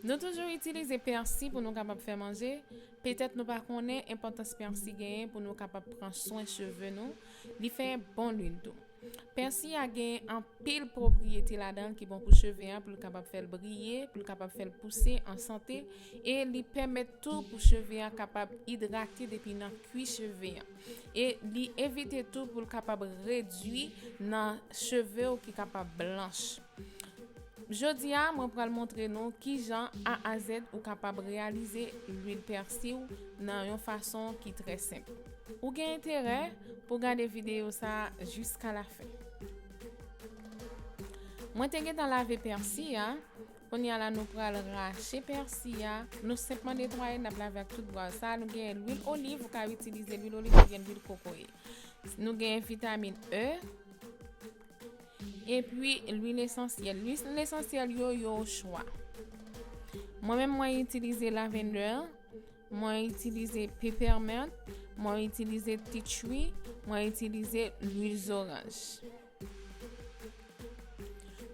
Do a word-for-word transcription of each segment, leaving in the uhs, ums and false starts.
Nou toujou itilize pèsi pou nou kapab fè manje. Petèt nou pa konnen enpòtans pèsi genyen pou nou kapab pran swen cheve nou. Li fè bon lwil tou. Pèsi a gen anpil pwopriyete ladan l ki bon pou cheve a, pou l kapab fè l briye, pou l kapab fè l pouse an sante, e li pèmèt tou pou cheve a kapab idrate depi nan kwi cheve a. E li evite tou pou l kapab redui nan cheve w ki kapab blanch. Jodi a, mwen pral montre nou kijan A a Z ou kapab reyalize lwil pèsi w nan yon fason ki trè senp. Ou gen enterè pou gade videyo sa a jiska lafen. Mwen te gentan lave pèsi a. Kounye a la, nou pral rache pèsi a. Nou senpman netwaye, n ap lave ak tout bwa. Sa a, nou gen lwil oliv, ou ka itilize lwil oliv oubyen lwil kokoye. Nou gen vitamin E. Epi lwil esansyèl. Lwil esansyèl yo, yo o chwa. Mwen menm, mwen itilize lavender, mwen itilize peppermint, mwen itilize tea tree, mwen itilize lwil zoranj.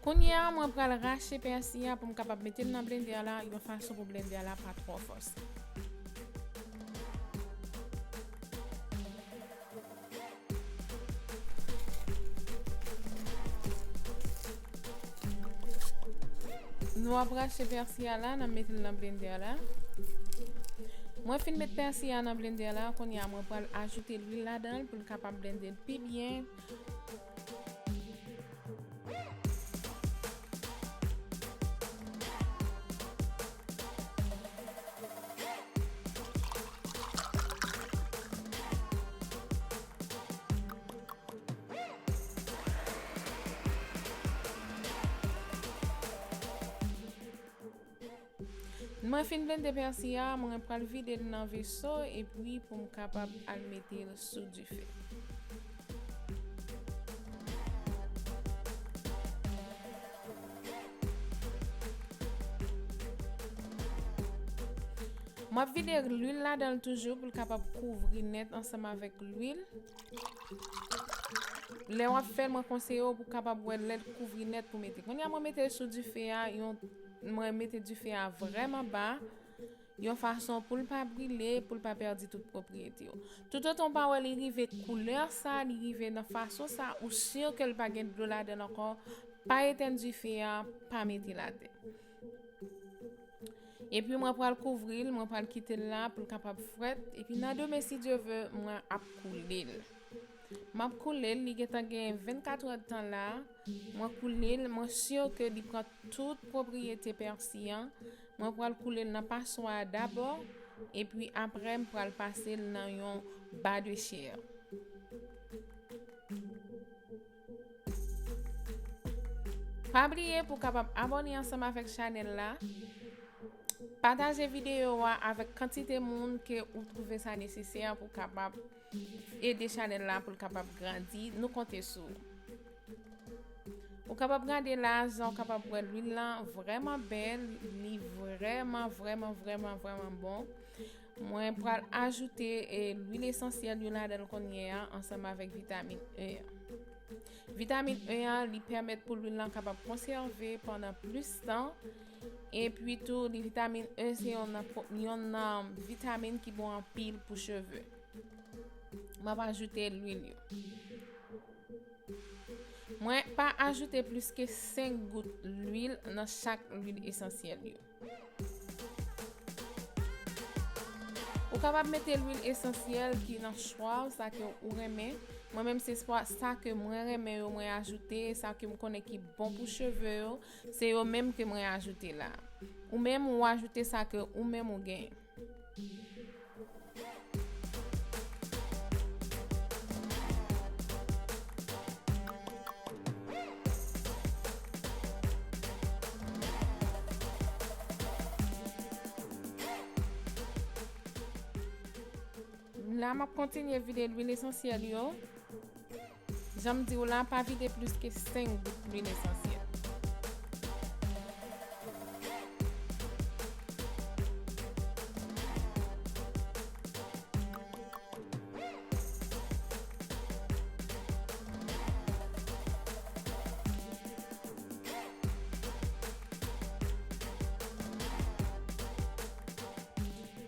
Kounye a, mwen pral rache pèsi a pou m kapab mete l nan blendè la, yon fason pou blendè la pa twò fòse. Nou ap rache pèsi a la, n ap mete l nan blendè la. Mwen fin met pèsi a nan blendè la, kounye a mwen pral ajoute lwil ladan l pou l kapab blende l pi byen. Mwen fin blende pèsi a, mwen pral vide l nan veso epi pou m kapab al mete l sou dife. M ap vide lwil ladan l toujou pou l kapab kouvri nèt ansanm avèk lwil. Lè w ap fè l, mwen konseye w pou w kapab wè lè l kouvri nèt pou mete. Kounye a, mwen mete l sou dife a, yon, mwen mete dife a vrèman ba, yon fason pou l pa brile, pou l pa pèdi tout pwopriyete yo. Toutotan w pa wè li rive koulè sa, li rive nan fason sa, ou si ke l pa gen dlo ladan l ankò, pa etèn dife a, pa mete l atè. Epi mwen pral kouvri l, mwen pral kite l la pou l kapab frèt. Epi nan demen, si Dye vle, mwen ap koule l. M ap koule l, li gentan gen vennkat èdtan la. Mwen koule l, mwen si ke li pran tout pwopriyete pèsi an. Mwen pral koule l nan paswa a dabò, epi apre m pral pase l nan yon ba de chè. Pa bliye pou w kapab abòne ansanm avèk chanèl la. Pataje videyo a avèk kantite moun ke ou twouve sa nesesè pou kapab ede chanèl la pou l kapab grandi. Nou konte sou ou. Ou kapab gade la, jan w kapab wè lwil lan vrèman bèl, li vrèman, vrèman, vrèman, vrèman bon. Mwen pral ajoute, e, lwil esansyèl yo ladan l kounye a, ansanm avèk vitamin E a. Vitamin E a, li pèmèt pou lwil lan kapab konsève pandan plis tan. Epi tou, li, vitamin E se yon nan po-, yon nan vitamin ki bon anpil pou cheve. M ap ajoute lwil yo. Mwen pa ajoute plis ke senk gout lwil nan chak lwil esansyèl yo. Ou kapab mete lwil esansyèl ki nan chwa w, sa ke ou renmen. Mwen menm, se swa sa ke mwen renmen yo, mwen ajoute, sa ke m konnen ki bon pou cheve yo, se yo menm ke mwen ajoute la. Ou menm, ou ajoute sa ke ou menm ou genyen. La, m ap kontinye vide lwil esansyèl yo. Jan m di w la, pa vide plis ke senk gout lwil esansyèl.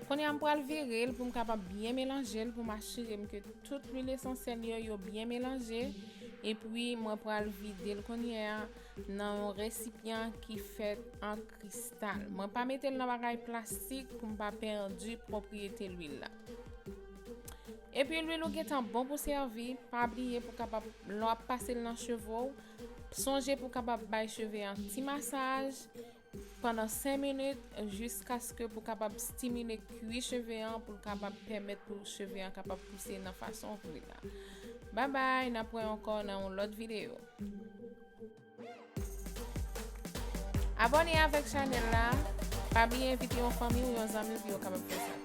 Kounye a m pral vire l pou m kapab byen melanje l, pou m asire m ke tout lwil esansyèl yo, yo byen melanje. Epi mwen pral vide l kounye a nan yon resipyan ki fèt an kristal. Mwen pa mete l nan bagay plastik pou m pa pèdi pwopriyete lwil la. Epi lwil ou gentan bon pou sèvi, pa bliye pou kapab, lè w ap pase l nan cheve w, sonje pou kapab bay cheve an ti masaj pandan senk minit, jiskaske pou kapab stimile kwi cheve an, pou l kapab pèmèt pou cheve an kapab pouse nan fason w vle la. Babay, n ap wè ankò nan yon lòt videyo. Abòne avèk chanèl la, pa bliye envite yon fanmi ou yon zanmi pou yo kapab fè sa.